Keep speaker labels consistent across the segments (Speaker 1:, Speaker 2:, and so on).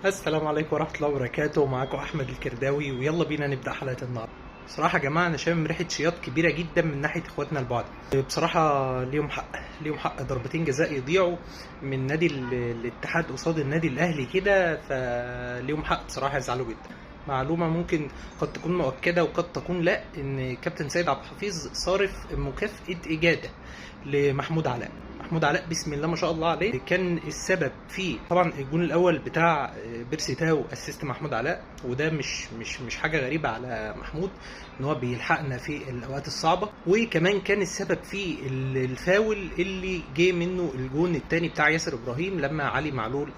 Speaker 1: السلام عليكم ورحمة الله وبركاته. معاكم أحمد الكرداوي، ويلا بينا نبدأ حلقة النهاردة. بصراحة يا جماعة أنا شامم ريحة شياط كبيرة جدا من ناحية إخواتنا البعد. بصراحة ليهم حق، ليهم حق. ضربتين جزاء يضيعوا من نادي الاتحاد قصاد النادي الأهلي كده، فليهم حق بصراحة يزعلوا جدا. معلومة ممكن قد تكون مؤكدة وقد تكون لا، إن كابتن سيد عبد الحفيظ صارف مكافأة إجادة لمحمود علاء. محمود علاء بسم الله ما شاء الله عليه كان السبب في طبعا الجون الاول بتاع بيرسي تاو، assist محمود علاء، وده مش حاجة غريبة على محمود ان هو بيلحقنا في الاوقات الصعبة. وكمان كان السبب في الفاول اللي جه منه الجون الثاني بتاع ياسر ابراهيم لما علي معلول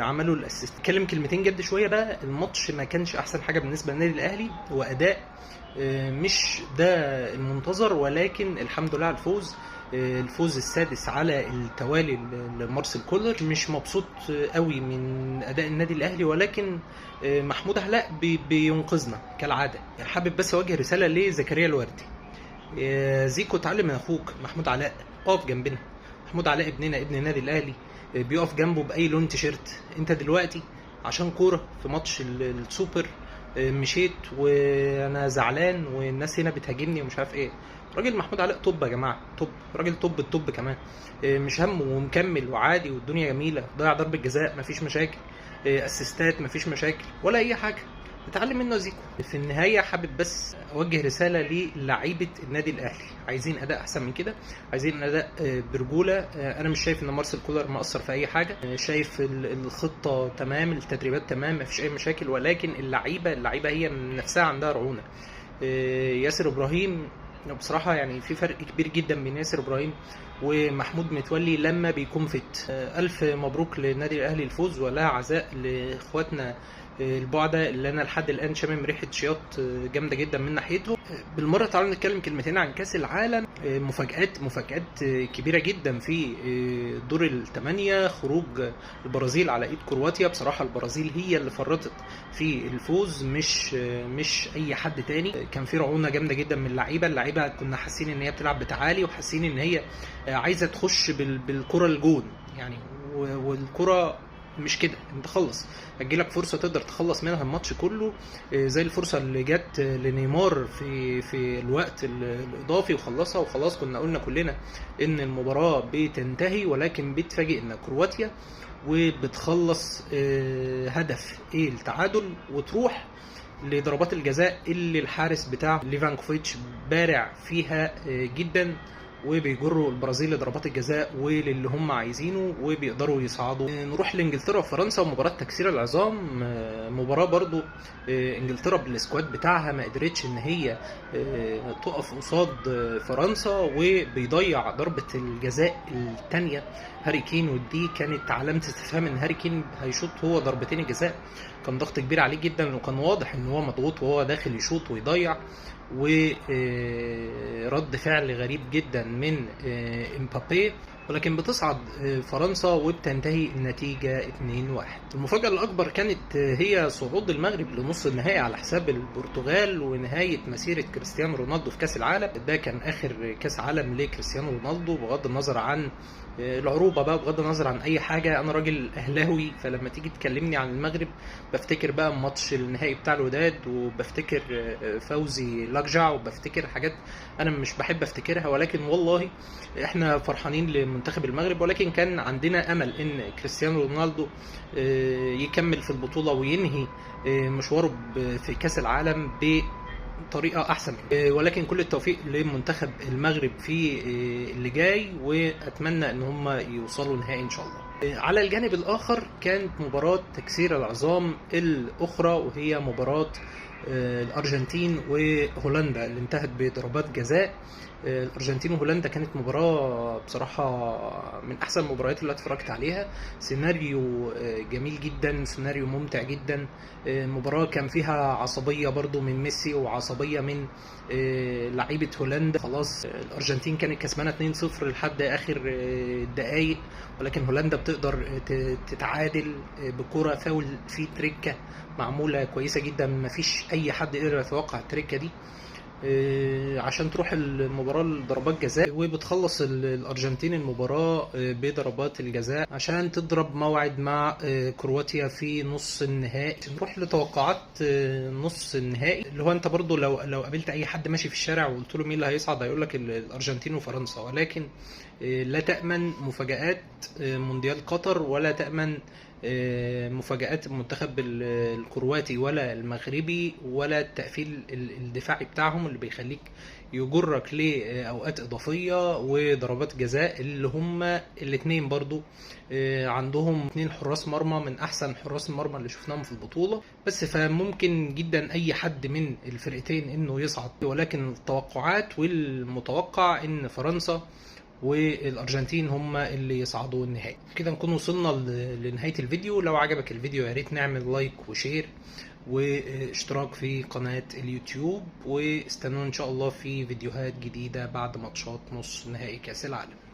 Speaker 1: عملوا ال assist. اتكلم كلمتين جد شوية بقى. الماتش ما كانش احسن حاجة بالنسبة للنادي الاهلي، واداء مش ده المنتظر، ولكن الحمد لله على الفوز، الفوز السادس على التوالي لمارسيل كولر. مش مبسوط قوي من اداء النادي الاهلي، ولكن محمود علاء بينقذنا كالعادة. حابب بس اوجه رسالة لزكريا الوردي، زيكو اتعلم من اخوك محمود علاء، اقف جنبنا. محمود علاء ابننا، ابن النادي الاهلي، بيقف جنبه باي لون تيشيرت. انت دلوقتي عشان كورة في ماتش السوبر مشيت وانا زعلان والناس هنا بتهاجمني ومش عارف ايه. راجل محمود علاء top يا جماعة، top، راجل top ال top كمان، مش همه ومكمل وعادي والدنيا جميلة. ضيع ضربه جزاء مفيش مشاكل، اسيستات مفيش مشاكل ولا اي حاجة. اتعلم منه زيكو. في النهاية حابب بس اوجه رسالة للعيبة النادي الاهلي، عايزين اداء احسن من كده، عايزين اداء برجوله. انا مش شايف ان مارسيل كولر مقصر في اي حاجة، شايف الخطة تمام، التدريبات تمام، مفيش اي مشاكل، ولكن اللعيبة هي من نفسها عندها رعونة. ياسر ابراهيم بصراحة يعني في فرق كبير جدا بين ياسر ابراهيم ومحمود متولي لما بيكون فت. الف مبروك للنادي الاهلي الفوز، ولا عزاء لاخواتنا البعدة اللي انا لحد الان شامم ريحه شياط جامدة جدا من ناحيتهم. بالمرة تعالوا نتكلم كلمتين عن كاس العالم. مفاجآت كبيرة جدا في دور الثمانية، خروج البرازيل على ايد كرواتيا. بصراحة البرازيل هي اللي فرطت في الفوز، مش اي حد تاني. كان في رعونة جامدة جدا من اللعيبة، كنا حاسين ان هي بتلعب بتعالي، وحاسين ان هي عايزه تخش بالكرة الجون يعني، والكره مش كده. انت خلص، هتجيلك فرصة تقدر تخلص منها الماتش كله، زي الفرصة اللي جت لنيمار في الوقت الاضافي وخلصها وخلاص. كنا قلنا كلنا ان المباراة بتنتهي، ولكن بتفاجئنا كرواتيا وبتخلص هدف التعادل، وتروح لضربات الجزاء اللي الحارس بتاع ليفانكوفيتش بارع فيها جدا، وبيجروا البرازيل لضربات الجزاء وللي هم عايزينه وبيقدروا يصعدوا. نروح لانجلترا وفرنسا ومباراة تكسير العظام. مباراة برضو انجلترا بال squad بتاعها ما قدرتش ان هي تقف قصاد فرنسا، وبيضيع ضربة الجزاء الثانية هاري كين، ودي كانت علامة استفهام ان هاري كين هيشوط هو ضربتين الجزاء. كان ضغط كبير عليه جدا، وكان واضح ان هو مضغوط وهو داخل يشوط ويضيع، ورد فعل غريب جدا من امبابي، ولكن بتصعد فرنسا وبتنتهي النتيجة 2-1. المفاجأة الأكبر كانت هي صعود المغرب لنص النهائي على حساب البرتغال، ونهاية مسيرة كريستيانو رونالدو في كأس العالم. ده كان آخر كأس عالم لكريستيانو رونالدو، بغض النظر عن العروبة بقى، بغض النظر عن أي حاجة. أنا راجل أهلاوي، فلما تيجي تكلمني عن المغرب بفتكر بقى ماتش النهائي بتاع الوداد، وبفتكر فوزي لقجع، وبفتكر حاجات أنا مش بحب أفتكرها، ولكن والله إحنا فرحانين لمنتخب المغرب. ولكن كان عندنا أمل إن كريستيانو رونالدو يكمل في البطولة وينهي مشواره في كأس العالم بطريقة أحسن، ولكن كل التوفيق لمنتخب المغرب في اللي جاي، وأتمنى إن هم يوصلوا نهائي إن شاء الله. على الجانب الآخر كانت مباراة تكسير العظام الأخرى، وهي مباراة الأرجنتين وهولندا اللي انتهت بضربات جزاء. الأرجنتين وهولندا كانت مباراة بصراحة من أحسن المباريات اللي اتفرجت عليها. سيناريو جميل جدا، سيناريو ممتع جدا. مباراة كان فيها عصبية برضو من ميسي وعصبية من لعيبة هولندا. خلاص الأرجنتين كانت كسبانة 2-0 لحد آخر الدقايق، ولكن هولندا بتقدر تتعادل بكرة فاول في تريكة معمولة كويسة جدا، مفيش أي حد قدر يتوقع التريكة دي. عشان تروح المباراة لضربات جزاء، وبتخلص الأرجنتين المباراة بضربات الجزاء عشان تضرب موعد مع كرواتيا في نص النهائي. نروح لتوقعات نص النهائي، اللي هو انت برضو لو قابلت اي حد ماشي في الشارع وقلت له مين اللي هيصعد هيقول لك الأرجنتين وفرنسا، ولكن لا تأمن مفاجآت مونديال قطر، ولا تأمن مفاجآت المنتخب الكرواتي ولا المغربي، ولا التقفيل الدفاعي بتاعهم اللي بيخليك يجرك لأوقات إضافية وضربات جزاء، اللي هم الاتنين برضو عندهم 2 حراس مرمى من أحسن حراس المرمى اللي شفناهم في البطولة. بس فممكن جدا أي حد من الفرقتين إنه يصعد، ولكن التوقعات والمتوقع إن فرنسا والأرجنتين هم اللي يصعدوا النهائي. كده نكون وصلنا لنهاية الفيديو. لو عجبك الفيديو يا ريت نعمل like و share واشتراك في قناة اليوتيوب، واستنونا إن شاء الله في فيديوهات جديدة بعد ماتشات نص نهائي كأس العالم.